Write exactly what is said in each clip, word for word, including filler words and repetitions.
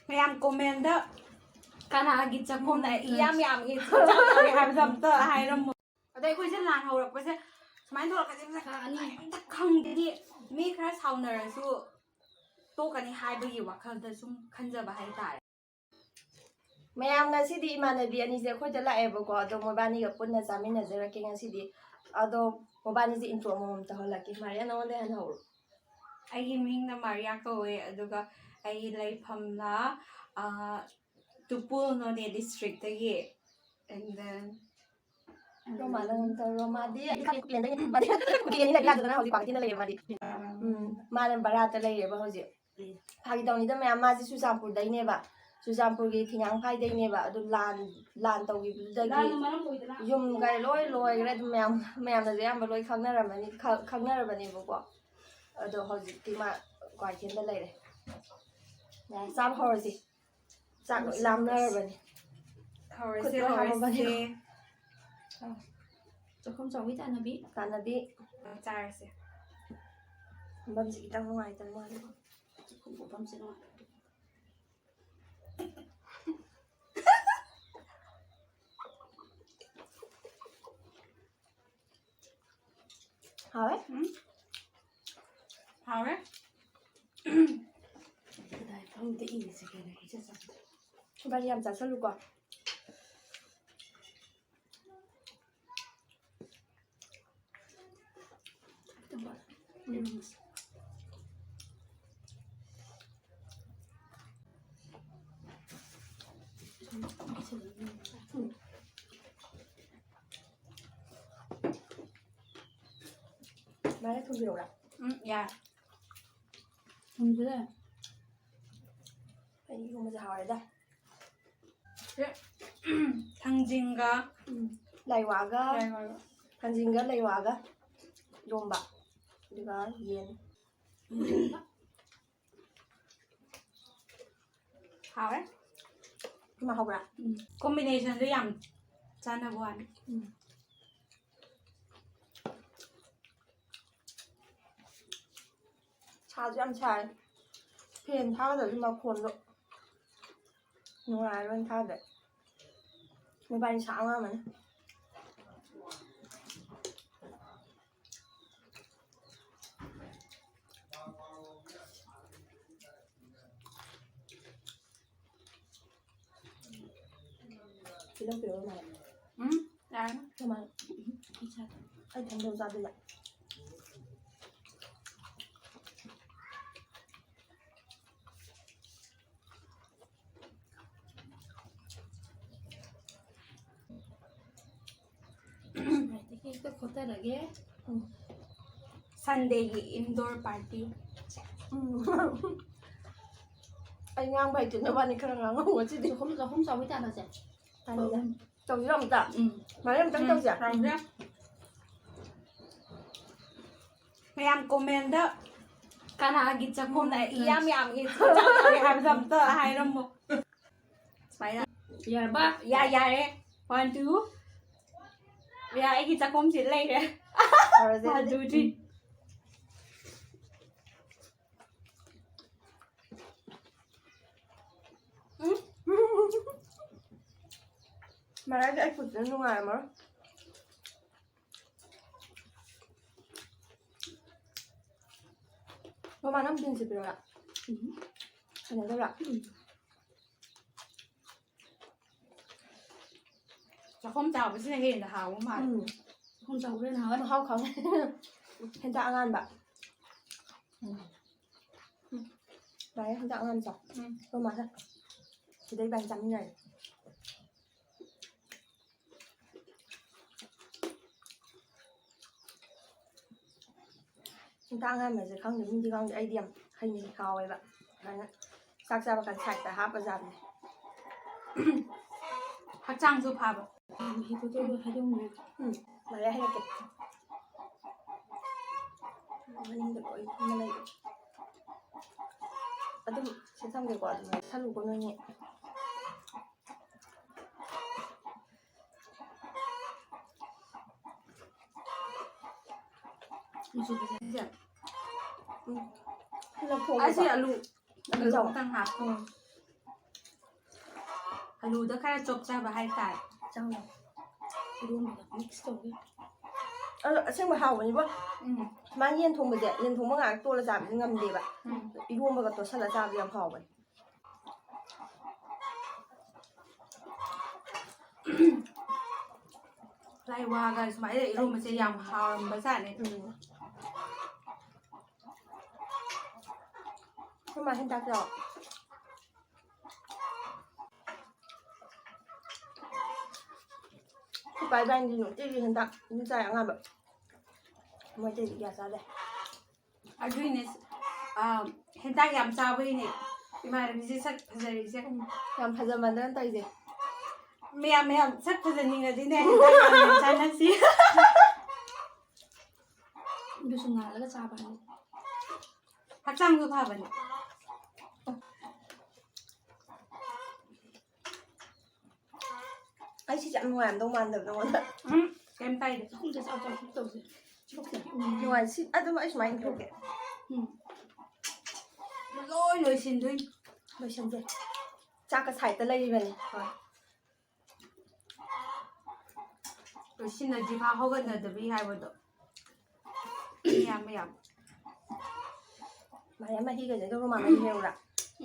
ꯃꯌꯥꯝ comment ꯀꯅꯥꯒꯤ ꯆꯥꯛꯈꯨꯝꯗ ꯏꯌꯥꯝ ꯌꯥꯝꯒꯦ, ꯆꯥꯛ ꯆꯥꯒꯦ ꯍꯥꯏꯕꯗꯣ ꯑꯝꯇ ꯍꯥꯏꯔꯝꯃꯣ꯫ ꯑꯗ ꯑꯩꯈꯣꯏꯁꯦ ꯂꯥꯟ ꯍꯧꯔꯛꯄꯁꯦ ꯁꯨꯃꯥꯏꯅ ꯇꯧꯔꯛꯀꯅꯤ, ꯊꯥ ꯑꯅꯤ꯫ ꯑꯝꯇ ꯈꯪꯗꯦ꯫ ꯃꯤ ꯈꯔ ꯁꯥꯎꯅꯔꯁꯨ ꯇꯣꯛꯀꯅꯤ ꯍꯥꯏꯕꯒꯤ ꯋꯥꯈꯜꯗ ꯁꯨꯝ ꯈꯟꯖꯕ ꯍꯥꯏꯇꯥꯔꯦ꯫ ꯃꯌꯥꯝ, ꯉꯁꯤꯗꯤ ꯏꯃꯥꯟꯅꯕꯤ ꯑꯅꯤꯁꯦ ꯑꯩꯈꯣꯏꯗ ꯂꯥꯛꯑꯦꯕꯀꯣ, ꯑꯗꯣ ꯃꯣꯏꯕꯥꯅꯤꯒ ꯄꯨꯟꯅ ꯆꯥꯃꯤꯟꯅꯖꯔꯛꯀꯦ ꯉꯁꯤꯗꯤ꯫ ꯑꯗꯣ ꯃꯣꯏꯕꯥꯅꯤꯁꯦ intro ꯑꯃꯃꯝ ꯇꯧꯍꯜꯂꯛꯀꯦ꯫ ꯃꯥꯔꯤꯌꯥ, ꯅꯉꯣꯟꯗ ꯍꯥꯟꯅ ꯍꯧꯔꯣ꯫ ꯑꯩꯒꯤ ꯃꯤꯡꯅ ꯃꯥꯔꯤꯌꯥ ꯀꯧꯋꯦ, ꯑꯗꯨꯒ ꯑꯩꯒꯤ ꯂꯩꯐꯝꯅ, ꯑ, ꯇꯨꯄꯨꯜ, ꯅꯣꯅꯦ districtꯇꯒꯤ꯫ And then ꯔꯣꯃꯥꯅ ꯑꯗꯨꯝ ꯇꯧꯔꯣ꯫ ꯃꯥꯗꯤ ꯀꯨꯀꯤꯅꯤꯅ ꯌꯥꯗꯗꯅ ꯍꯧꯖꯤꯛ ꯄꯥꯔꯇꯤꯅ ꯂꯩꯌꯦ ꯃꯥꯗꯤ꯫ ꯎꯝ, ꯃꯥꯅ ꯕꯔꯥꯠꯇ ꯂꯩꯌꯦꯕ ꯍꯧꯖꯤꯛ꯫ ꯐꯥꯒꯤ ꯇꯧꯅꯤꯗ ꯃꯌꯥꯝ, ꯃꯥꯁꯦ ꯆꯨꯔꯆꯥꯟꯄꯨꯔꯗꯩꯅꯦꯕ, ꯆꯨꯔꯆꯥꯟꯄꯨꯔꯒꯤ ꯊꯤꯉꯥꯡꯐꯥꯏꯗꯩꯅꯦꯕ꯫ ꯑꯗꯨ ꯂꯥꯟ, ꯂꯥꯟ ꯇꯧꯈꯤꯕꯗꯨꯗꯒꯤ ꯂꯥꯟꯅ ꯃꯔꯝ ꯑꯣꯏꯗꯅ ꯌꯨꯝ ꯀꯩ ꯂꯣꯏ ꯂꯣꯏꯈ꯭ꯔꯦ꯫ ꯑꯗꯨꯝ ꯃꯌꯥꯝ, ꯃꯌꯥꯝꯅꯁꯨ ꯑꯌꯥꯝꯕ ꯂꯣꯏ ꯈꯪꯅꯔꯝꯃꯅꯤ, ꯈ-, ꯈꯪꯅꯔꯕꯅꯦꯕꯀꯣ꯫ ꯑꯗꯣ ꯍꯧꯖꯤꯛꯇꯤ ꯃꯥ ꯀ꯭ꯋꯥꯀꯩꯊꯦꯜꯗ ꯂꯩꯔꯦ꯫ ꯌꯥꯔꯦ, ꯆꯥꯕ ꯍꯧꯔꯁꯤ꯫ ꯆꯥꯛ ꯂꯣꯏ ꯂꯥꯝꯅꯔꯕꯅꯤ꯫ ꯍꯧꯔꯁꯦ, ꯈꯨꯠ ꯂꯣꯏ ꯍꯥꯝꯃꯕꯅꯤ꯫ ꯍꯧꯔꯁꯦ꯫ ꯆꯥꯛꯈꯨꯝ ꯆꯥꯎꯕꯤ ꯇꯥꯟꯅꯕꯤ꯫ ꯇꯥꯟꯅꯕꯤ꯫ ꯑ, ꯆꯥꯔꯁꯦ꯫ ꯐꯝꯐꯝꯁꯦ ꯈꯤꯇꯪ ꯅꯨꯡꯉꯥꯏꯇꯕ ꯃꯥꯜꯂꯦꯀꯣ꯫ ꯆꯥꯛꯈꯨꯝ ꯐꯝꯐꯝꯁꯦ ꯅꯨꯡꯉꯥꯏꯇꯦ꯫ ꯍꯥꯎꯋꯦ? ꯎꯝ꯫ ꯍꯥꯎꯋꯦ? ꯀꯗꯥꯏ ꯐꯝꯗ ꯏꯔꯤꯁꯦ ꯀꯩꯅꯣ? ꯏꯆꯦ ꯆꯪꯗꯦ꯫ ꯏꯕꯥꯅꯤ ꯌꯥꯝ ꯆꯥꯁꯜꯂꯨꯀꯣ꯫ ꯃꯥꯅ ꯊꯨꯝꯕꯤꯔꯛꯎꯔꯥ? ꯎꯝ, ꯌꯥꯔꯦ꯫ ꯊꯨꯝꯁꯤꯜꯂꯦ꯫ ꯑꯩ ꯏꯔꯣꯝꯕꯁꯦ ꯍꯥꯎꯔꯦꯗ꯫ ꯊꯥꯡꯖꯤꯡꯒ ꯎꯝ, ꯂꯥꯏꯋꯥꯒ, ꯂꯥꯏꯋꯥꯒ꯫ ꯊꯥꯡꯖꯤꯡꯒ ꯂꯥꯏꯋꯥꯒ ꯏꯔꯣꯝꯕ, ꯑꯗꯨꯒ ꯌꯦꯟ꯫ ꯍꯥꯎꯔꯦ꯫ ꯏꯃꯥ, ꯍꯥꯎꯕ꯭ꯔꯥ? ꯎꯝ, combinationꯗꯣ ꯌꯥꯝ ꯆꯥꯟꯅꯕ ꯋꯥꯅꯤ꯫ ꯎꯝ꯫ ꯁꯥꯁꯨ ꯌꯥꯝ ꯁꯥꯏ꯫ Fan ꯊꯥꯒꯗꯕꯁꯨ ꯃꯈꯣꯟꯗꯣ꯫ ꯅꯨꯡꯉꯥꯏꯔꯣꯏ ꯊꯥꯗꯦ꯫ ꯃꯣꯕꯥꯏꯜ ꯁꯥ ꯉꯝꯃꯅꯤ꯫ ꯇꯤꯜꯍꯧ ꯄꯤꯔꯛꯑꯣ ꯃꯥꯜꯂꯦ꯫ ꯎꯝ, ꯌꯥꯔꯅꯤ꯫ ꯀꯃꯥꯏ? ꯑꯩ ꯊꯝꯗꯧ ꯆꯥꯗꯣꯏꯕ꯫ ꯍꯦꯛꯇ ꯈꯣꯠꯊꯔꯒꯦ꯫ ꯎꯝ꯫ Sundayꯒꯤ indoor party꯫ ꯎꯝ꯫ ꯑꯩ ꯉꯥꯡꯕ ꯍꯩꯇꯦ, ꯅꯕꯥꯅꯤ ꯈꯔ ꯉꯥꯡꯉꯣ ꯉꯁꯤꯗꯤ꯫ ꯆꯥꯛꯈꯨꯝ, ꯆꯥꯛꯈꯨꯝ ꯆꯥꯎꯕꯩ ꯇꯥꯟꯅꯁꯦ꯫ ꯇꯥꯟꯅꯁꯦ꯫ ꯎꯝ꯫ ꯇꯧꯁꯤꯔꯣ ꯑꯝꯇ? ꯎꯝ꯫ ꯃꯥꯔꯤ ꯑꯝꯇꯪ ꯎꯝ, ꯇꯧꯁꯦ꯫ ꯇꯧꯁꯦ꯫ ꯃꯌꯥꯝ commentꯗ ꯀꯅꯥꯒꯤ ꯆꯥꯛꯈꯨꯝꯅ ꯏꯌꯥꯝ ꯌꯥꯝꯒꯦ, ꯏꯆꯥꯎ ꯆꯥꯎꯒꯦ ꯍꯥꯏꯕꯗꯣ ꯑꯝꯇ ꯍꯥꯏꯔꯝꯃꯣ꯫ ꯁꯨꯃꯥꯏꯅ꯫ ꯌꯥꯔꯕ? ꯌꯥ-, ꯌꯥꯔꯦ꯫ One, two꯫ ꯌꯥ, ꯑꯩꯒꯤ ꯆꯥꯛꯈꯨꯝꯁꯤ ꯂꯩꯔꯦ꯫ ꯍꯧꯔꯁꯦ One, ꯑꯗꯨꯗꯤ꯫ Two, three꯫ ꯎꯝ? ꯃꯔꯥꯏꯗ ꯑꯩ ꯈꯨꯠꯁꯤꯅ ꯅꯨꯡꯉꯥꯏꯔꯝꯃꯔꯣꯏ꯫ ꯃꯃꯥ, ꯅꯪ ꯕꯤꯟꯁꯁꯦ ꯄꯤꯔꯛꯑꯣꯔꯥ? ꯎꯝ꯫ ꯍꯩꯅꯗꯕ꯭ꯔꯥ? ꯎꯝ꯫ ꯆꯥꯛꯈꯨꯝ ꯆꯥꯎꯕꯁꯤꯅ ꯍꯦꯟꯅ ꯍꯥꯎꯕ ꯃꯥꯜꯂꯦ꯫ ꯎꯝ꯫ ꯆꯥꯛꯈꯨꯝ ꯆꯥꯎꯕꯅ ꯍꯦꯟꯅ ꯍꯥꯎꯋꯦ꯫ ꯃꯍꯥꯎ ꯈꯪꯉꯦ꯫ ꯍꯦꯟꯖꯥꯡ ꯑꯉꯥꯟꯕ꯫ ꯎꯝ꯫ ꯎꯝ꯫ ꯌꯥꯔꯦ, ꯍꯦꯟꯖꯥꯡ ꯑꯉꯥꯟꯕ ꯆꯥꯎ꯫ ꯎꯝ꯫ ꯑꯩꯈꯣꯏ ꯃꯥꯅ ꯁꯤꯗ ꯏꯕꯥꯅꯤ ꯆꯥꯃꯤꯟꯅꯔꯦ꯫ ꯍꯦꯟꯇꯥꯛ ꯑꯉꯥꯟꯕꯁꯦ ꯈꯪꯗꯦ, ꯃꯤꯗꯤ ꯈꯪꯗꯦ, ꯑꯩꯗꯤ ꯌꯥꯝ ꯍꯩꯅꯩ, ꯍꯥꯎꯋꯦꯕ꯫ ꯑꯗꯨꯃꯥꯏꯅ ꯆꯥꯛ ꯆꯥꯕ ꯀꯥꯟꯗ sideꯇ ꯍꯥꯞꯄ ꯆꯥꯕꯅꯦ꯫ ꯍꯛꯆꯥꯡꯁꯨ ꯐꯕ꯫ ꯃꯍꯤꯗꯨꯗ ꯂꯣꯏ ꯍꯩꯗꯣꯛꯅꯔꯦ꯫ ꯎꯝ, ꯂꯣꯏꯔꯦ, ꯍꯩꯔꯛꯀꯦ꯫ ꯃꯅꯤꯡꯗ ꯂꯣꯏ ꯑꯃ ꯂꯩꯔꯦ꯫ ꯑꯗꯨꯝ ꯁꯤ ꯊꯝꯒꯦꯀꯣ, ꯑꯗꯨꯝ ꯁꯜꯂꯨꯀꯣ ꯅꯣꯏꯅꯤ꯫ ꯃꯆꯨ ꯐꯖꯩꯁꯦ꯫ ꯎꯝ꯫ ꯂꯧꯊꯣꯛꯑꯒ ꯑꯁꯤ ꯑꯂꯨ, ꯑꯂꯨ ꯆꯥꯎ꯫ ꯈꯛꯇꯪ ꯍꯥꯞꯄꯣ꯫ ꯑꯂꯨꯗ ꯈꯔ ꯆꯣꯞꯆꯕ ꯍꯥꯏꯇꯥꯔꯦ꯫ ꯆꯪꯉꯣ꯫ ꯏꯔꯣꯟꯕꯒ mix ꯇꯧꯒꯦ꯫ ꯑꯗꯣ ꯑꯁꯦꯡꯕ ꯍꯥꯎꯕꯅꯤꯕꯣ꯫ ꯎꯝ꯫ ꯁꯨꯃꯥꯏꯅ ꯌꯦꯟ ꯊꯣꯡꯕꯁꯦ, ꯌꯦꯟ ꯊꯣꯡꯕ ꯉꯥꯏꯍꯥꯛ ꯇꯣꯜꯂ ꯆꯥꯕꯗꯤ ꯉꯝꯗꯦꯕ꯫ ꯎꯝ꯫ ꯏꯔꯣꯟꯕꯒ ꯇꯣꯠꯁꯜꯂ ꯆꯥꯕꯗꯤ ꯌꯥꯝ ꯍꯥꯎꯕꯅꯤ꯫ ꯂꯥꯏ ꯋꯥꯒ ꯁꯨꯃꯥꯏꯅ ꯏꯔꯣꯟꯕꯁꯦ ꯌꯥꯝ ꯍꯥꯎꯔꯝꯕꯖꯥꯠꯅꯤ꯫ ꯎꯝ꯫ ꯑꯩꯈꯣꯏ ꯃꯥ ꯍꯦꯟꯇꯥꯛꯇꯣ ꯑꯩꯈꯣꯏ ꯄꯥ ꯏꯕꯥꯅꯤꯗꯤ ꯅꯨꯡꯇꯤꯒꯤ ꯍꯦꯟꯇꯥꯛ ꯑꯗꯨꯝ ꯆꯥꯏ ꯑꯉꯥꯡꯕ꯫ ꯃꯣꯏ ꯑꯇꯩꯗꯤ ꯀꯌꯥ ꯆꯥꯗꯦ꯫ ꯑꯗꯨꯏꯅꯦ꯫ ꯑꯥ, ꯍꯦꯟꯇꯥꯛ ꯌꯥꯝ ꯆꯥꯕꯩꯅꯦ ꯏꯃꯥꯟꯅꯕꯤꯁꯦ ꯁꯛ ꯐꯖꯔꯤꯁꯦ꯫ ꯌꯥꯝ ꯐꯖꯃꯟꯗꯅ ꯇꯧꯔꯤꯁꯦ꯫ ꯃꯌꯥꯝ ꯃꯌꯥꯝ ꯁꯛ ꯐꯖꯅꯤꯡꯉꯗꯤꯅꯦ ꯍꯦꯟꯇꯥꯛ ꯌꯥꯝ ꯌꯥꯝ ꯆꯥꯅꯁꯤ꯫ ꯑꯗꯨꯁꯨ ꯉꯥꯜꯂꯒ ꯆꯥꯕ ꯍꯥꯏꯅꯤ꯫ ꯍꯛꯆꯥꯡꯁꯨ ꯐꯕꯅꯦ꯫ ꯑꯩ ꯁꯤꯁꯦ ꯌꯥꯝ ꯅꯨꯡꯉꯥꯏꯔꯝꯗꯧ ꯃꯥꯟꯗꯕ ꯅꯉꯣꯟꯗ꯫ ꯎꯝ, ꯀꯩꯝ ꯀꯥꯏꯗꯦ꯫ ꯆꯥꯛꯈꯨꯝꯗ ꯆꯥꯛ ꯆꯥꯛ ꯇꯧꯁꯦ꯫ ꯆꯤꯛꯁꯦ꯫ ꯅꯨꯡꯉꯥꯏ꯫ ꯁꯤ ꯑꯗꯨꯝ ꯑꯩ ꯁꯨꯃꯥꯏꯅ ꯏꯟꯊꯣꯛꯀꯦ꯫ ꯎꯝ꯫ ꯂꯣꯏ ꯂꯣꯏꯁꯤꯟꯗꯣꯏꯅꯤ꯫ ꯂꯣꯏꯁꯟꯁꯦ꯫ ꯆꯥꯛꯀ ꯁꯥꯏꯠꯇ ꯂꯩꯔꯤꯕꯅꯤ꯫ ꯍꯣꯏ꯫ ꯂꯣꯏꯁꯤꯟꯅꯗ꯭ꯔꯤ ꯐꯥꯎ ꯍꯧꯒꯠꯅꯗꯕꯤ ꯍꯥꯏꯕꯗꯣ꯫ ꯃꯤ ꯌꯥꯝ ꯌꯥꯝ꯫ ꯃꯥꯏꯔꯦꯟ ꯃꯍꯤꯒꯁꯦ ꯑꯗꯨꯝ ꯔꯨꯃꯥꯟ ꯃꯍꯤ ꯍꯦꯛꯎꯔꯥ?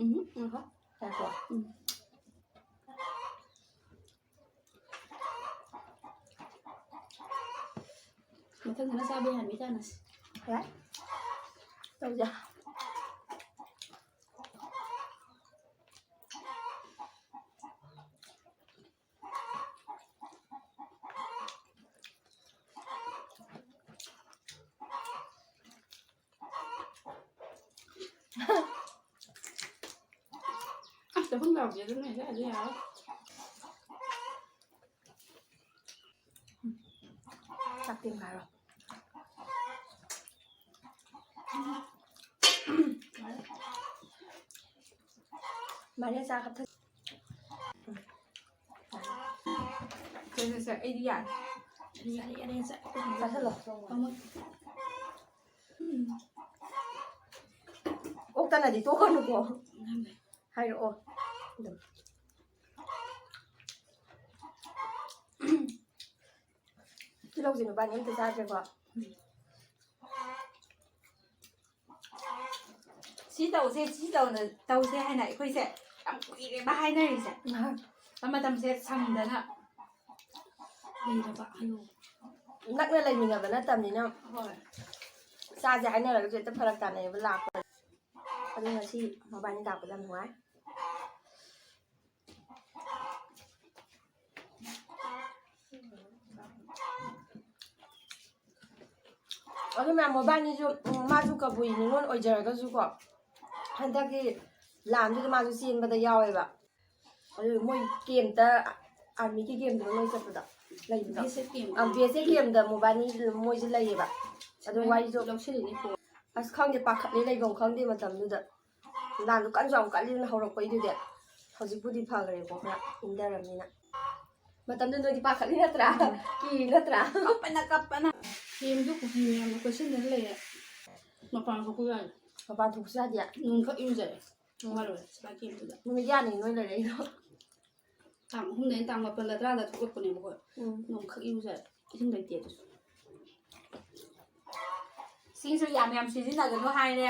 ꯎꯝ, ꯉꯥꯏꯈꯣ꯫ ꯉꯥꯏꯈꯣ꯫ ꯎꯝ꯫ ꯃꯊꯪꯗꯅ ꯆꯥꯕ ꯌꯥꯔꯅꯤ ꯆꯥꯅꯁꯤ꯫ ꯌꯥꯏ꯫ ꯇꯧꯁꯦ꯫ ꯑꯁ, ꯆꯥꯛꯈꯨꯝ ꯌꯥꯎꯗꯦ ꯑꯗꯨꯅ ꯍꯦꯛ ꯑꯗꯨ ꯌꯥꯔꯣꯏ꯫ ꯆꯥꯛꯇꯤ ꯉꯥꯏꯔꯣ꯫ ꯃꯥꯏꯔꯦꯟ ꯆꯥ ꯍꯥꯞꯊ-, ꯁꯦ, ꯁꯦ, ꯁꯦ, ꯑꯩꯗꯤ ꯌꯥꯔꯦ꯫ ꯌꯥꯔꯦ, ꯌꯥꯔꯦ, ꯆꯥ-, ꯆꯥꯁꯜꯂꯣ꯫ ꯃꯃꯨꯠ꯫ ꯎꯝ꯫ ꯑꯣꯛꯇꯅꯗꯤ ꯇꯣꯛꯀꯅꯨꯀꯣ꯫ ꯍꯥꯏꯔꯛꯑꯣ꯫ ꯑꯗꯨꯝ꯫ ꯇꯤꯜꯍꯧꯁꯦ ꯅꯨꯄꯥꯅꯤ ꯑꯝꯇ ꯆꯥꯗ꯭ꯔꯦꯀꯣ꯫ ꯁꯤ ꯇꯧꯁꯦ, ꯁꯤ ꯇꯧꯅ ꯇꯧꯁꯦ ꯍꯥꯏꯅ ꯑꯩꯈꯣꯏꯁꯦ ꯌꯥꯝ ꯀꯨꯏꯔꯦꯕ ꯍꯥꯏꯅꯔꯤꯁꯦ꯫ ꯃꯇꯝꯁꯦ ꯁꯪꯗꯅ ꯂꯩꯔꯕ ꯍꯥꯏꯌꯣ꯫ ꯅꯛꯅ ꯂꯩꯃꯤꯟꯅꯕ ꯅꯠꯇꯕꯅꯤꯅ꯫ ꯍꯣꯏ꯫ ꯆꯥꯁꯦ ꯍꯥꯏꯅꯔꯒꯁꯨ ꯍꯦꯛꯇ ꯐꯔꯛ ꯇꯥꯅꯩꯌꯦꯕ ꯂꯥꯛꯄ꯫ ꯑꯗꯨ ꯉꯁꯤ ꯃꯕꯥꯅꯤ ꯂꯥꯛꯄꯗ ꯌꯥꯝ ꯅꯨꯡꯉꯥꯏ꯫ ꯑꯗꯨ ꯃꯌꯥꯝ ꯃꯕꯥꯅꯤꯁꯨ, ꯎꯝ, ꯃꯥꯁꯨ ꯀꯕꯨꯏ ꯅꯤꯉꯣꯜ ꯑꯣꯏꯖꯔꯒꯁꯨꯀꯣ, ꯍꯟꯗꯛꯀꯤ ꯂꯥꯟꯗꯨꯗ ꯃꯥꯁꯨ ꯆꯦꯟꯕꯗ ꯌꯥꯎꯋꯦꯕ꯫ ꯑꯗꯨ ꯃꯣꯏ ꯀꯦꯝꯇ, ꯑꯥꯔꯃꯤꯒꯤ ꯀꯦꯝꯗꯨꯗ ꯃꯣꯏ ꯆꯠꯄꯗꯣ, ꯂꯩꯕꯗꯣ꯫ ꯕꯤ ꯑꯦꯁ ꯑꯦꯐ ꯀꯦꯝ꯫ ꯑꯥ, ꯕꯤ ꯑꯦꯁ ꯑꯦꯐ ꯀꯦꯝꯗ ꯃꯣꯕꯥꯅꯤ, ꯃꯣꯏꯁꯨ ꯂꯩꯌꯦꯕ꯫ ꯑꯗꯨ ꯋꯥꯔꯤꯁꯨ ꯂꯧꯁꯤꯜꯂꯤꯅꯤ ꯀꯣ꯫ ꯑꯁ, ꯈꯪꯗꯦ, ꯄꯥꯈꯠꯂꯤ, ꯂꯩꯐꯝ ꯈꯪꯗꯦ ꯃꯇꯝꯗꯨꯗ꯫ ꯂꯥꯟꯗꯣ ꯀꯟꯁꯨ ꯌꯥꯝ ꯀꯜꯂꯤꯗꯅ ꯍꯧꯔꯛꯄꯩꯗꯨꯗꯤ꯫ ꯍꯧꯖꯤꯛꯄꯨꯗꯤ ꯐꯈ꯭ꯔꯦꯀꯣ, ꯈꯔ ꯏꯪꯊꯔꯕꯅꯤꯅ꯫ ꯃꯇꯝꯗꯨ ꯅꯣꯏꯗꯤ ꯄꯥꯈꯠꯂꯤ ꯅꯠꯇ꯭ꯔꯥ? ꯎꯝ꯫ ꯀꯤ ꯅꯠꯇ꯭ꯔꯥ? ꯀꯞꯄꯅ, ꯀꯞꯄꯅ꯫ ꯀꯦꯝꯗꯨ ꯀꯨꯀꯤ ꯃꯌꯥꯝꯅ ꯀꯣꯏꯁꯤꯟꯗꯅ ꯂꯩꯔꯦ꯫ ꯃꯄꯥꯟ ꯊꯣꯛꯄ ꯌꯥꯗꯦ꯫ ꯃꯄꯥꯟ ꯊꯣꯛꯄꯁꯨ ꯌꯥꯗꯦ? ꯅꯣꯡꯈꯛ ꯏꯔꯨꯖꯔꯦ꯫ ꯎꯝ꯫ ꯋꯥꯔꯣꯏ, ꯁꯤꯗ ꯀꯦꯝꯗꯨꯗ꯫ ꯅꯨꯃꯤꯠ ꯀꯌꯥꯅꯤ ꯅꯣꯏ ꯂꯩꯔꯛꯏꯅꯣ? ꯇꯥꯡ ꯑꯍꯨꯝꯗꯩꯅ ꯇꯥꯡ ꯃꯥꯄꯜꯂ ꯇꯔꯥꯗ ꯊꯣꯛꯂꯛꯄꯅꯦꯕꯀꯣ꯫ ꯎꯝ꯫ ꯅꯣꯡꯈꯛ ꯏꯔꯨꯖꯔꯦ꯫ ꯏꯁꯤꯡ ꯂꯩꯇꯦ ꯑꯗꯨꯁꯨ꯫ ꯏꯁꯤꯡꯁꯨ ꯌꯥꯝ ꯌꯥꯝ ꯁꯤꯖꯤꯟꯅꯒꯅꯨ ꯍꯥꯏꯔꯦ꯫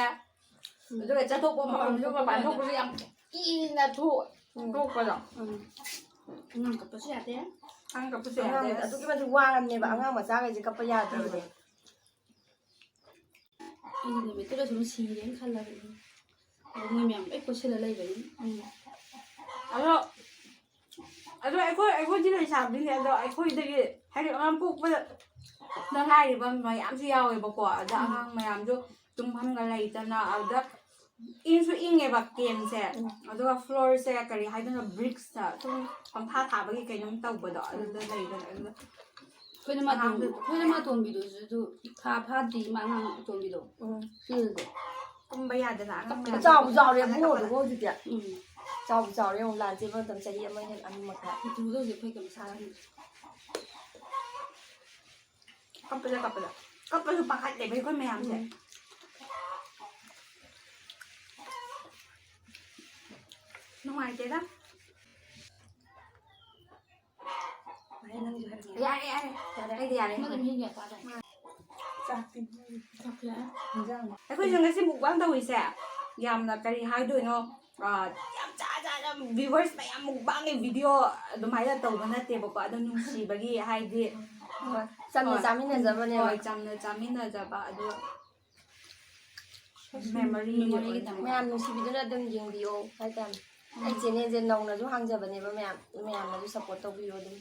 ꯎꯝ꯫ ꯑꯗꯨꯒ ꯆꯠꯊꯣꯛꯄ ꯃꯄꯥꯟ ꯃꯐꯝꯁꯨ, ꯊꯣꯛꯄ ꯃꯄꯥꯟ ꯌꯥꯗꯦ꯫ ꯊꯣꯛꯄꯁꯨ ꯌꯥꯝ ꯀꯤꯅ ꯊꯣꯛ-, ꯎꯝ꯫ ꯊꯣꯛꯄꯗꯣ꯫ ꯎꯝ꯫ ꯑꯉꯥꯡ ꯀꯞꯄꯁꯨ ꯌꯥꯗꯦ꯫ ꯑꯉꯥꯡ ꯀꯞꯄꯁꯨ ꯌꯥꯗꯦ꯫ ꯑꯉꯥꯡ ꯑꯗꯨꯛꯀꯤ ꯃꯇꯤꯛ ꯋꯥꯔꯝꯅꯦꯕ, ꯎꯝ꯫ ꯑꯉꯥꯡ ꯃꯆꯥꯈꯩꯁꯦ ꯀꯞꯄ ꯌꯥꯗ꯭ꯔꯕꯅꯦ꯫ ꯎꯝ꯫ ꯑꯩꯗꯤ ꯅꯨꯃꯤꯠꯇꯨꯗ ꯁꯨꯝ ꯁꯤꯔꯦꯅ ꯈꯜꯂꯕꯅꯤ꯫ ꯑꯗꯣ ꯃꯣꯏ ꯃꯌꯥꯝ ꯂꯣꯏ ꯀꯣꯏꯁꯤꯜꯂ ꯂꯩꯕꯅꯤ꯫ ꯎꯝ꯫ ꯑꯗꯣ, ꯑꯗꯣ ꯑꯩꯈꯣꯏ, ꯑꯩꯈꯣꯏꯗꯤ ꯂꯩꯁꯥꯕꯤꯅꯦ, ꯑꯗꯣ ꯑꯩꯈꯣꯏꯗꯒꯤ, ꯍꯥꯏꯗꯤ, ꯑꯉꯥꯡ ꯄꯣꯛꯄꯗ ꯉꯥꯏꯔꯤꯕ ꯃꯌꯥꯝꯁꯨ ꯌꯥꯎꯋꯦꯕꯀꯣ꯫ ꯑꯗ ꯎꯝ꯫ ꯑꯉꯥꯡ ꯃꯌꯥꯝꯁꯨ ꯇꯨꯝꯐꯝꯒ ꯂꯩꯇꯅ, ꯑꯗꯨꯗ ꯏꯪꯁꯨ ꯏꯪꯉꯦꯕ ꯀꯦꯝꯁꯦ꯫ ꯎꯝ꯫ ꯑꯗꯨꯒ floorꯁꯦ ꯀꯔꯤ ꯍꯥꯏꯗꯣꯏꯅꯣ, bricksꯇ ꯁꯨꯝ ꯄꯪꯊꯥ ꯊꯥꯕꯒꯤ ꯀꯩꯅꯣꯝ ꯇꯧꯕꯗꯣ, ꯑꯗꯨꯗ ꯂꯩꯕꯅꯦ꯫ ꯑꯗꯨꯗ ꯑꯩꯈꯣꯏꯅ ꯃꯥ ꯑꯉꯥꯡꯗꯣ ꯑꯩꯈꯣꯏꯅ ꯃꯥ ꯇꯣꯝꯕꯤꯗꯨꯁꯨ ꯑꯗꯨ ꯊꯥ ꯐꯥꯗ꯭ꯔꯤ, ꯃꯥ ꯑꯉꯥꯡ ꯑꯇꯣꯝꯕꯤꯗꯣ꯫ ꯎꯝ꯫ ꯁꯤꯗꯨꯁꯨ꯫ ꯇꯨꯝꯕ ꯌꯥꯗꯅ ꯑꯉꯥꯡ ꯃꯌꯥꯝꯗꯣ ꯆꯥꯎꯕꯨ ꯆꯥꯎꯔꯦ ꯀꯞꯄꯗ ꯑꯕꯨꯡꯉꯣꯗꯨꯕꯨ ꯀꯞꯄꯗ꯫ ꯍꯧꯖꯤꯛꯇꯤ꯫ ꯎꯝ꯫ ꯆꯥꯎꯕꯨ ꯆꯥꯎꯔꯦ ꯌꯦꯡꯉꯨ, ꯂꯥꯟ ꯆꯦꯟꯕ ꯃꯇꯝ ꯆꯍꯤ ꯑꯃ ꯍꯦꯟ-, ꯑꯅꯤ ꯃꯈꯥꯏ꯫ ꯏꯇꯨꯗꯣ ꯍꯧꯖꯤꯛ ꯑꯩꯈꯣꯏ ꯀꯩꯝ ꯁꯥꯔꯝꯗ꯭ꯔꯦ꯫ ꯀꯞꯄꯗ ꯀꯞꯄꯗ꯫ ꯀꯞꯄꯁꯨ ꯄꯥꯈꯠꯂꯦꯕ ꯑꯩꯈꯣꯏ ꯃꯌꯥꯝꯁꯦ꯫ ꯎꯝ꯫ ꯅꯨꯡꯉꯥꯏꯇꯦꯗ꯫ ꯌꯥꯔꯦ, ꯅꯪꯁꯨ ꯍꯥꯏꯔꯛꯑꯣ꯫ ꯌꯥꯔꯦ, ꯌꯥꯔꯦ꯫ ꯌꯥꯔꯦ꯫ ꯑꯩꯗꯤ ꯌꯥꯔꯦ꯫ ꯑꯃꯗ ꯃꯤ ꯌꯦꯡꯉꯛꯄ ꯍꯥꯏꯇꯥꯔꯦ꯫ ꯆꯥꯛꯇꯤ ꯆꯥꯛꯁꯦ꯫ ꯏꯟꯖꯥꯡ꯫ ꯑꯩꯈꯣꯏꯁꯨ ꯉꯁꯤ mukbang ꯇꯧꯔꯤꯁꯦ ꯌꯥꯝꯅ ꯀꯔꯤ ꯍꯥꯏꯗꯣꯏꯅꯣ, ꯑꯥ, ꯌꯥꯝ ꯆꯥ ꯆꯥꯅ viewers ꯃꯌꯥꯝ mukbangꯒꯤ video ꯑꯗꯨꯃꯥꯏꯅ ꯇꯧꯕ ꯅꯠꯇꯦꯕꯀꯣ꯫ ꯑꯗꯣ ꯅꯨꯡꯁꯤꯕꯒꯤ ꯍꯥꯏꯗꯤ ꯍꯣꯏ, ꯆꯝꯅ ꯍꯣꯏ꯫ ꯆꯥꯃꯤꯟꯅꯖꯕꯅꯦꯕ꯫ ꯍꯣꯏ, ꯆꯝꯅ ꯆꯥꯃꯤꯟꯅꯖꯕ ꯑꯗꯨ memory memoryꯒꯤꯗꯃꯛ꯫ ꯑꯣꯏꯅ꯫ ꯃꯌꯥꯝ ꯅꯨꯡꯁꯤꯕꯤꯗꯨꯅ ꯑꯗꯨꯝ ꯌꯦꯡꯕꯤꯌꯣ ꯍꯥꯏꯇꯥꯔꯦ꯫ ꯑꯩ channelꯁꯦ ꯅꯧꯅꯁꯨ ꯍꯥꯡꯖꯕꯅꯦꯕ ꯃꯌꯥꯝ, ꯃꯌꯥꯝꯅꯁꯨ support ꯇꯧꯕꯤꯌꯣ ꯑꯗꯨꯝ꯫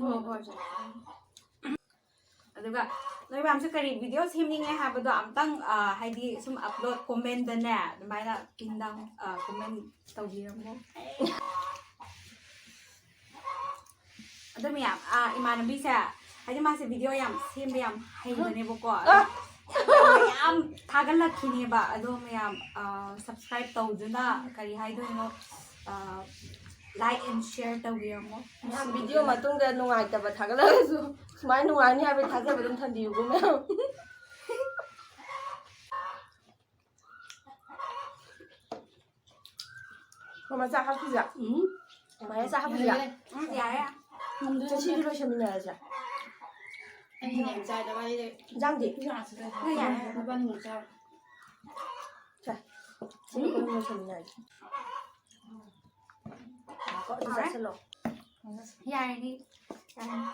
ꯍꯣꯏ, ꯍꯣꯏ꯫ ꯑꯗꯨꯒ ꯅꯣꯏ ꯃꯌꯥꯝꯁꯨ ꯀꯔꯤ video ꯁꯦꯝꯅꯤꯡꯉꯦ ꯍꯥꯏꯕꯗꯣ ꯑꯝꯇꯪ, ꯑ, ꯍꯥꯏꯗꯤ ꯁꯨꯝ upload commentꯗꯅꯦ ꯑꯗꯨꯃꯥꯏꯅ pin down, ꯑ, comment ꯇꯧꯕꯤꯔꯝꯃꯣ꯫ ꯑꯗꯣ ꯃꯌꯥꯝ, ꯑ, ꯏꯃꯥꯟꯅꯕꯤꯁꯦ ꯍꯥꯏꯗꯤ ꯃꯥꯁꯦ video ꯌꯥꯝ ꯁꯦꯝꯕ ꯌꯥꯝ ꯍꯩꯕꯅꯦꯕꯀꯣ꯫ ꯑꯗꯣ ꯌꯥꯝ ꯊꯥꯒꯠꯂꯛꯈꯤꯅꯦꯕ꯫ ꯑꯗꯣ ꯃꯌꯥꯝ, ꯑ, subscribe ꯇꯧꯗꯨꯅ ꯀꯔꯤ ꯍꯥꯏꯗꯣꯏꯅꯣ, ꯑ, like and share ꯇꯧꯕꯤꯔꯝꯃꯣ꯫ ꯃꯌꯥꯝ video ꯃꯇꯨꯡꯗ ꯅꯨꯡꯉꯥꯏꯇꯕ ꯊꯥꯒꯠꯂꯛꯑꯁꯨ ꯁꯨꯃꯥꯏꯅ ꯅꯨꯡꯉꯥꯏꯅꯤ ꯍꯥꯏꯕꯒꯤ ꯊꯥꯖꯕ ꯑꯗꯨꯝ ꯊꯝꯕꯤꯌꯨꯀꯣ ꯃꯌꯥꯝ꯫ ꯃꯃꯥ ꯆꯥꯛ ꯍꯥꯞꯈꯤꯁꯦ꯫ ꯎꯝ꯫ ꯃꯃꯥ ꯆꯥꯛ ꯍꯥꯞꯈꯤꯁꯦ꯫ ꯌꯥꯔꯦ꯫ ꯎꯝ, ꯌꯥꯔꯦ꯫ ꯉꯝꯗ꯭ꯔꯦ, ꯉꯁꯤꯗꯤ ꯉꯝꯗ꯭ꯔꯦ꯫ ꯂꯣꯏꯁꯟꯃꯤꯟꯅꯔꯁꯦ꯫ ꯑꯩ ꯌꯥꯝ ꯆꯥꯏꯗ ꯋꯥꯔꯤꯗꯤ꯫ ꯏꯟꯖꯥꯡꯗꯤ? ꯏꯟꯖꯥꯡꯁꯨ ꯂꯩ꯫ ꯅꯣꯏ ꯌꯥꯔꯦ꯫ ꯅꯕꯥꯅꯤꯃꯛ ꯆꯥꯔꯣ꯫ ꯁꯦ꯫ ꯁꯤ ꯑꯩꯈꯣꯏ ꯑꯍꯨꯝ ꯂꯣꯏꯁꯟꯃꯤꯟꯅꯔꯁꯦ꯫ ꯉꯥꯏꯈꯣ, ꯑꯗꯨ ꯍꯥꯎꯔꯦ꯫ ꯆꯥꯁꯤꯜꯂꯣ꯫ ꯌꯥꯔꯅꯤ꯫ ꯌꯥꯔꯅꯤ꯫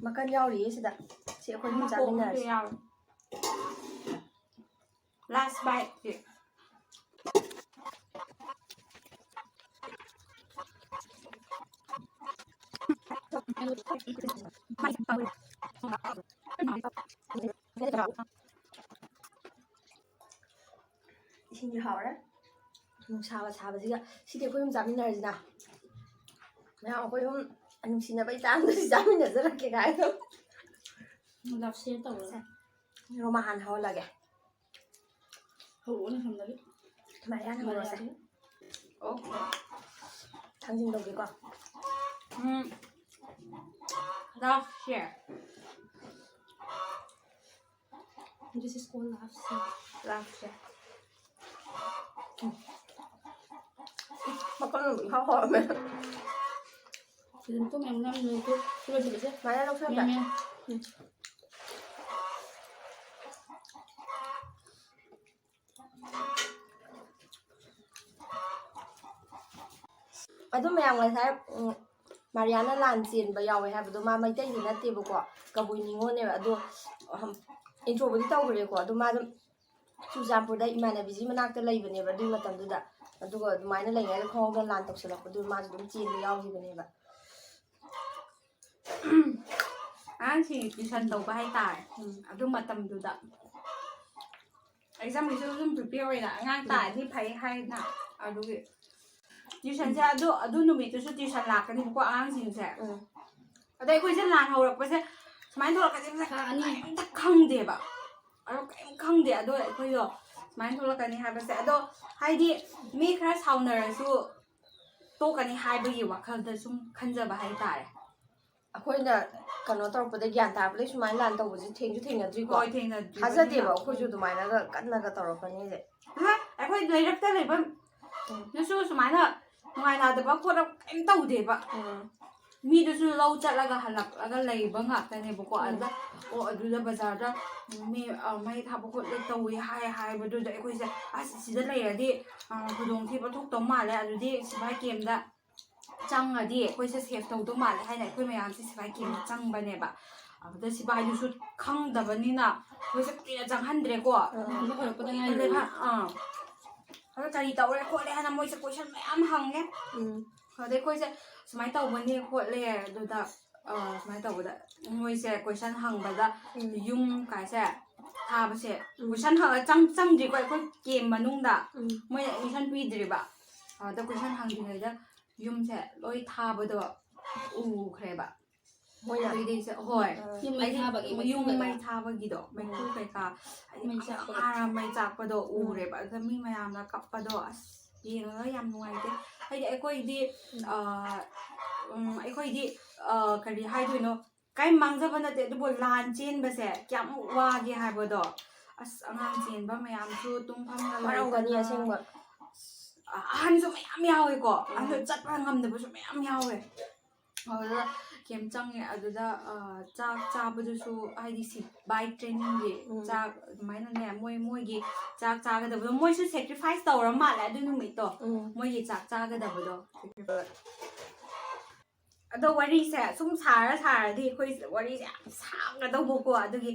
ꯃꯀꯟ ꯌꯥꯎꯔꯤꯌꯦ ꯁꯤꯗ꯫ ꯁꯤ ꯑꯩꯈꯣꯏ ꯑꯍꯨꯝ ꯃꯀꯣꯛ ꯑꯃꯁꯨ ꯆꯥꯃꯤꯟꯅꯔꯁꯦ꯫ ꯌꯥꯎꯔꯤ꯫ Last bite꯫ ꯏꯁꯤꯡꯗꯤ ꯍꯥꯎꯔꯦ꯫ ꯅꯨꯡꯁꯥꯒ ꯁꯥꯕꯁꯤꯒ꯫ ꯁꯤꯗꯤ ꯑꯩꯈꯣꯏ ꯑꯍꯨꯝ ꯆꯥꯃꯤꯟꯅꯔꯁꯤꯅ꯫ ꯃꯌꯥꯝ ꯑꯩꯈꯣꯏ ꯑꯍꯨꯝ ꯅꯨꯡꯁꯤꯅꯕꯩ ꯆꯥꯡꯗ ꯁꯤ ꯆꯥꯃꯤꯟꯅꯖꯔꯛꯀꯦ ꯀꯥꯏꯅ꯫ Love share ꯇꯧꯔꯣ꯫ ꯁꯦ꯫ ꯔꯣꯃꯥ ꯍꯥꯟꯅ ꯍꯧꯍꯜꯂꯒꯦ꯫ ꯍꯧꯔꯛꯑꯣꯅꯦ ꯁꯣꯝꯗꯒꯤ꯫ ꯃꯥꯔꯤꯌꯥꯅ ꯍꯧꯔꯁꯦ꯫ ꯃꯥꯔꯤꯌꯥꯗꯒꯤ꯫ ꯑꯣ꯫ ꯊꯥꯡꯖꯤꯡ ꯇꯧꯒꯦꯀꯣ꯫ ꯎꯝ꯫ Love share꯫ This is called love share꯫ Love share꯫ ꯎꯝ꯫ ꯃꯀꯟ ꯏꯍꯥꯎ ꯍꯥꯎꯔꯝꯃꯦ꯫ ꯑꯗꯨꯝ ꯇꯨꯝ ꯌꯥꯝ ꯉꯝꯃꯦ꯫ ꯁꯤ ꯂꯣꯏꯁꯤꯜꯂꯁꯦ꯫ ꯃꯌꯥ ꯂꯧꯁꯟꯕ꯫ ꯃꯌꯥ, ꯃꯌꯥ꯫ ꯎꯝ꯫ ꯑꯗꯨ ꯃꯌꯥꯝ ꯉꯁꯥꯏ, ꯎꯝ, ꯃꯥꯔꯤꯌꯥꯅ ꯂꯥꯟ ꯆꯦꯟꯕ ꯌꯥꯎꯋꯦ ꯍꯥꯏꯕꯗꯣ, ꯃꯥ ꯃꯩꯇꯩꯗꯤ ꯅꯠꯇꯦꯕꯀꯣ, ꯀꯕꯨꯏ ꯅꯤꯉꯣꯜꯅꯦꯕ꯫ ꯑꯗꯣ, ꯎꯝ, intro ꯕꯨꯗꯤ ꯇꯧꯈ꯭ꯔꯦꯀꯣ, ꯑꯗꯣ ꯃꯥ ꯑꯗꯨꯝ ꯆꯨꯔꯆꯥꯟꯄꯨꯔꯗ ꯏꯃꯥꯟꯅꯕꯤꯁꯤ ꯃꯅꯥꯛꯇ ꯂꯩꯕꯅꯦꯕ ꯑꯗꯨꯒꯤ ꯃꯇꯝꯗꯨꯗ꯫ ꯑꯗꯨꯒ ꯑꯗꯨꯃꯥꯏꯅ ꯂꯩꯉꯩꯗ ꯈꯣꯡꯎꯞꯇ ꯂꯥꯟ ꯇꯧꯁꯜꯂꯛꯄꯗꯨ ꯃꯥꯁꯨ ꯑꯗꯨꯝ ꯆꯦꯟꯕ ꯌꯥꯎꯈꯤꯕꯅꯦꯕ꯫ ꯑꯉꯥꯡꯁꯤꯡ tuition ꯇꯧꯕ ꯍꯥꯏꯇꯥꯔꯦ꯫ ꯎꯝ꯫ ꯑꯗꯨ ꯃꯇꯝꯗꯨꯗ exam ꯒꯤꯁꯨ ꯑꯗꯨꯝ prepare ꯑꯣꯏꯅ ꯑꯉꯥꯡ ꯇꯥꯔꯗꯤ ꯐꯩ ꯍꯥꯏꯅ꯫ ꯑꯗꯨꯒꯤ tuition ꯁꯦ ꯑꯗꯨ, ꯑꯗꯨ ꯅꯨꯃꯤꯠꯇꯨꯁꯨ tuition ꯂꯥꯛꯀꯅꯤꯕꯀꯣ ꯑꯉꯥꯡꯁꯤꯡꯁꯦ꯫ ꯎꯝ꯫ ꯑꯗ ꯑꯩꯈꯣꯏꯁꯦ ꯂꯥꯟ ꯍꯧꯔꯛꯄꯁꯦ ꯁꯨꯃꯥꯏꯅ ꯊꯣꯛꯂꯛꯀꯅꯤ ꯊꯥ ꯑꯅꯤ꯫ ꯀꯩꯝꯇ ꯈꯪꯗꯦꯕ꯫ ꯑꯗꯣ ꯀꯩꯝ ꯈꯪꯗꯦ꯫ ꯑꯗꯣ ꯑꯩꯈꯣꯏꯗꯣ ꯁꯨꯃꯥꯏꯅ ꯊꯣꯛꯂꯛꯀꯅꯤ ꯍꯥꯏꯕꯁꯦ꯫ ꯑꯗꯣ ꯍꯥꯏꯗꯤ ꯃꯤ ꯈꯔ ꯁꯥꯎꯅꯔꯁꯨ ꯇꯣꯛꯀꯅꯤ ꯍꯥꯏꯕꯒꯤ ꯋꯥꯈꯜꯗ ꯁꯨꯝ ꯈꯟꯖꯕ ꯍꯥꯏꯇꯥꯔꯦ꯫ ꯑꯩꯈꯣꯏꯅ ꯀꯩꯅꯣ ꯇꯧꯔꯛꯄꯗ, ꯒ꯭ꯌꯥꯟ ꯇꯥꯔꯛꯄꯗꯩ ꯁꯨꯃꯥꯏꯅ ꯂꯥꯟ ꯇꯧꯕꯁꯦ ꯊꯦꯡꯁꯨ ꯊꯦꯡꯅꯗ꯭ꯔꯤꯀꯣ꯫ ꯍꯣꯏ, ꯊꯦꯡꯅꯗ꯭ꯔꯤꯕꯅꯤꯅ꯫ ꯊꯥꯖꯗꯦꯕ ꯑꯩꯈꯣꯏꯁꯨ ꯑꯗꯨꯃꯥꯏꯅꯒ ꯀꯟꯅꯒ ꯇꯧꯔꯛꯀꯅꯤꯁꯦ꯫ ꯍꯣꯏ, ꯑꯩꯈꯣꯏ ꯂꯩꯔꯛꯇ ꯂꯩꯕ ꯎꯝ꯫ ꯗꯨꯁꯨ ꯁꯨꯃꯥꯏꯅ ꯅꯨꯡꯉꯥꯏꯅꯗꯕ ꯈꯣꯠꯂ ꯀꯩꯝ ꯇꯧꯗꯦꯕ꯫ ꯎꯝ꯫ ꯃꯤꯗꯨꯁꯨ ꯂꯧ ꯆꯠꯂꯒ ꯍꯜꯂꯛꯂꯒ ꯂꯩꯕ ꯉꯥꯛꯇꯅꯦꯕꯀꯣ꯫ ꯎꯝ꯫ ꯑꯗꯨꯗ, ꯑꯣ, ꯑꯗꯨꯗ ꯕꯖꯥꯔꯗ ꯃꯤ, ꯑ, ꯃꯩ ꯊꯥꯕ ꯈꯣꯠꯂꯦ ꯇꯧꯋꯦ ꯍꯥꯏ, ꯍꯥꯏꯕꯗꯨꯗ ꯑꯩꯈꯣꯏꯁꯦ, "ꯑꯁ, ꯁꯤꯗ ꯂꯩꯔꯗꯤ, ꯑ, ꯈꯨꯗꯣꯡꯊꯤꯕ ꯊꯣꯛꯇꯧ ꯃꯥꯜꯂꯦ꯫ ꯑꯗꯨꯗꯤ ꯁꯤꯐꯥꯏ camp ꯇ ꯆꯪꯉꯗꯤ ꯑꯩꯈꯣꯏꯁꯦ safe ꯇꯧꯗꯧ ꯃꯥꯜꯂꯦ" ꯍꯥꯏꯅ ꯑꯩꯈꯣꯏ ꯃꯌꯥꯝꯁꯦ ꯁꯤꯐꯥꯏ camp ꯇ ꯆꯪꯕꯅꯦꯕ꯫ ꯑꯗꯨꯗ ꯁꯤꯐꯥꯏꯗꯨꯁꯨ ꯈꯪꯗꯕꯅꯤꯅ ꯑꯩꯈꯣꯏꯁꯦ ꯀꯨꯏꯅ ꯆꯪꯍꯟꯗ꯭ꯔꯦꯀꯣ꯫ ꯑꯍꯥꯟꯕ ꯍꯧꯔꯛꯄꯗ ꯉꯥꯏꯔꯤ꯫ ꯑꯥ꯫ ꯑꯗ ꯀꯔꯤ ꯇꯧꯔꯦ ꯈꯣꯠꯂꯦ ꯍꯥꯏꯅ ꯃꯣꯏꯁꯦ question ꯃꯌꯥꯝ ꯍꯪꯉꯦ꯫ ꯎꯝ꯫ ꯑꯗꯩ ꯑꯩꯈꯣꯏꯁꯦ ꯁꯨꯃꯥꯏꯅ ꯇꯧꯕꯅꯦ ꯈꯣꯠꯂꯦ꯫ ꯑꯗꯨꯗ, ꯑ, ꯁꯨꯃꯥꯏꯅ ꯇꯧꯕꯗ ꯃꯣꯏꯁꯦ question ꯍꯪꯕꯗ ꯎꯝ꯫ ꯌꯨꯝ ꯀꯥꯏꯁꯦ ꯊꯥꯕꯁꯦ ꯎꯝ꯫ Question ꯍꯪꯉ ꯆꯪ-, ꯆꯪꯗ꯭ꯔꯤꯀꯣ ꯑꯩꯈꯣꯏ camp ꯃꯅꯨꯡꯗ꯫ ꯎꯝ꯫ ꯃꯣꯏꯅ admission ꯄꯤꯗ꯭ꯔꯤꯕ꯫ ꯑꯗ question ꯍꯪꯗ꯭ꯔꯤꯉꯩꯗ ꯌꯨꯝꯁꯦ ꯂꯣꯏ ꯊꯥꯕꯗꯣ ꯎꯈ꯭ꯔꯦꯕ꯫ ꯃꯣꯏꯅ? ꯑꯗꯨꯗꯩꯗꯤ ꯑꯩꯁꯦ, ꯍꯣꯏ꯫ ꯑꯥ꯫ ꯌꯨꯝ ꯃꯩ ꯍꯥꯏꯗꯤ ꯊꯥꯕꯒꯤ ꯌꯨꯝ ꯃꯩꯈꯨ ꯃꯩ ꯀꯩꯀꯥ꯫ ꯊꯥꯕꯒꯤꯗꯣ, ꯃꯩꯈꯨ ꯎꯝ꯫ ꯀꯩꯀꯥ, ꯍꯥꯏꯗꯤ ꯃꯩ ꯌꯥꯝ ꯆꯥꯛꯄꯗꯣ꯫ ꯉꯥꯔ ꯃꯩ ꯆꯥꯛꯄꯗꯣ ꯎꯝ꯫ ꯎꯔꯦꯕ꯫ ꯑꯗꯨꯗ ꯃꯤ ꯃꯌꯥꯝꯅ ꯀꯞꯄꯗꯣ ꯑꯁ ꯌꯦꯡꯉꯒ ꯌꯥꯝ ꯅꯨꯡꯉꯥꯏꯇꯦ꯫ ꯍꯥꯏꯗꯤ ꯑꯩꯈꯣꯏꯗꯤ, ꯎꯝ꯫ ꯑꯥ, ꯎꯝ, ꯑꯩꯈꯣꯏꯗꯤ, ꯑꯥ, ꯀꯔꯤ ꯍꯥꯏꯗꯣꯏꯅꯣ? ꯀꯔꯤꯝ ꯃꯥꯡꯖꯕ ꯅꯠꯇꯦ, ꯑꯗꯨꯕꯨ ꯂꯥꯟ ꯆꯦꯟꯕꯁꯦ ꯀꯌꯥꯃꯨꯛ ꯋꯥꯒꯦ ꯍꯥꯏꯕꯗꯣ꯫ ꯑꯁ, ꯑꯉꯥꯡ ꯆꯦꯟꯕ ꯃꯌꯥꯝꯁꯨ ꯇꯨꯝꯐꯝꯒ ꯋꯥꯔꯝꯒꯅꯤ ꯂꯩꯇꯅ꯫ ꯑꯁꯦꯡꯕ꯫ ꯑꯁ, ꯑꯍꯟꯁꯨ ꯃꯌꯥꯝ ꯌꯥꯎꯋꯦꯀꯣ꯫ ꯑꯍꯟꯁꯨ ꯎꯝ꯫ ꯆꯠꯄ ꯉꯝꯗꯕꯁꯨ ꯃꯌꯥꯝ ꯌꯥꯎꯋꯦ꯫ ꯑꯗꯨꯗ ꯀꯦꯝ ꯆꯪꯉꯦ꯫ ꯑꯗꯨꯗ ꯆꯥꯛ ꯆꯥꯕꯗꯨꯁꯨ ꯍꯥꯏꯗꯤ ꯁꯤꯐꯥꯏ ꯇ꯭ꯔꯦꯅꯤꯡꯒꯤ ꯆꯥꯛ ꯑꯗꯨꯃꯥꯏꯅꯅꯦ, ꯃꯣꯏ ꯃꯣꯏꯒꯤ ꯆꯥꯛ ꯆꯥꯒꯗꯕꯗꯣ ꯃꯣꯏꯁꯨ ꯁꯦꯀ꯭ꯔꯤꯐꯥꯏꯁ ꯇꯧꯔ ꯃꯥꯜꯂꯦ ꯑꯗꯨ ꯅꯨꯃꯤꯠꯇꯣ꯫ ꯎꯝ꯫ ꯃꯣꯏꯒꯤ ꯆꯥꯛ ꯆꯥꯒꯗꯕꯗꯣ꯫ ꯑꯗꯣ ꯋꯥꯔꯤꯁꯦ ꯁꯨꯝ ꯁꯥꯔ ꯁꯥꯔꯗꯤ ꯑꯩꯈꯣꯏ ꯋꯥꯔꯤꯁꯦ ꯌꯥꯝ ꯁꯥꯡꯒꯗꯧꯕꯀꯣ꯫ ꯑꯗꯨꯒꯤ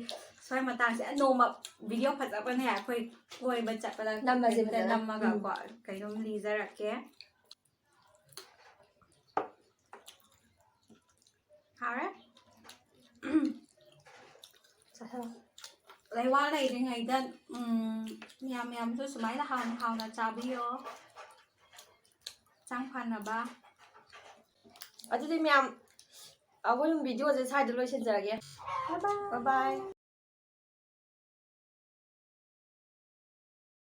ꯁ꯭ꯋꯥꯏ ꯃꯇꯥꯡꯁꯦ ꯅꯣꯡꯃ ꯚꯤꯗꯤꯑꯣ ꯐꯖꯕꯅꯦ ꯑꯩꯈꯣꯏ ꯀꯣꯏꯕ ꯆꯠꯄꯗ ꯅꯝꯃꯁꯦ ꯀꯩꯅꯣꯝꯇ ꯐꯖꯅ꯫ ꯅꯝꯃꯒꯀꯣ ꯀꯩꯅꯣꯝ ꯂꯤꯖꯔꯛꯀꯦ꯫ ꯍꯥꯎꯔꯦ꯫ ꯆꯥꯁꯜꯂꯣ꯫ ꯂꯩꯋꯥ ꯂꯩꯔꯤꯉꯩꯗ, ꯎꯝ, ꯃꯌꯥꯝ ꯃꯌꯥꯝꯁꯨ ꯁꯨꯃꯥꯏꯅ ꯍꯥꯎꯅ ꯍꯥꯎꯅ ꯆꯥꯕꯤꯌꯣ꯫ ꯍꯛꯆꯥꯡ ꯐꯅꯕ꯫ ꯑꯗꯨꯗꯤ ꯃꯌꯥꯝ, ꯑꯩꯈꯣꯏ ꯚꯤꯗꯤꯑꯣꯁꯦ ꯁ꯭ꯋꯥꯏꯗ ꯂꯣꯏꯁꯤꯟꯖꯔꯒꯦ꯫ Bye bye꯫ Bye bye꯫